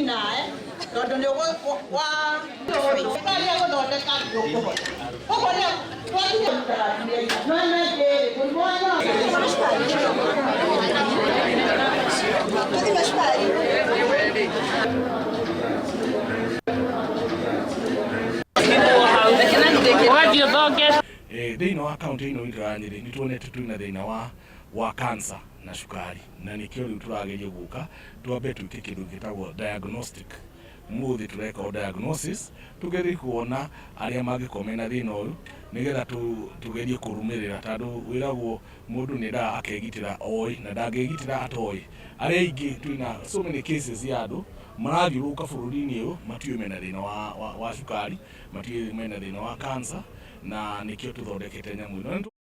Nae tondũ nĩ wa ũkaria gũthondeka ndũkũhota ũguo nĩ twakinya no mũrimũ wa Ũgathiĩ ũthonge. Thĩinĩ wa kaunti ĩno itũ ya Nyĩrĩ nĩ tuonete twĩna thĩna wa cancer na cukari, na nĩkĩo rĩu tũrageria gũka twambe twĩke kĩndũ gĩtagwo diagnostic. Mũthĩ tũreka o diagnosis, tũgerie kuona arĩa mangĩkorwo mena thĩna ũyũ, nĩgetha tũgerie kũrũmĩrĩra, tondũ wĩragwo mũndũ nĩ endaga akegitĩra oĩ na ndangĩgitĩra atoĩ. Arĩa aingĩ twĩna so many cases ya andũ marathiũrũrũka bũrũri-inĩ ũyũ matiũĩ mena thĩna wa cukari, matiũĩ mena thĩna wa cancer, na nĩkĩo tũthondekete nyamũ ĩno.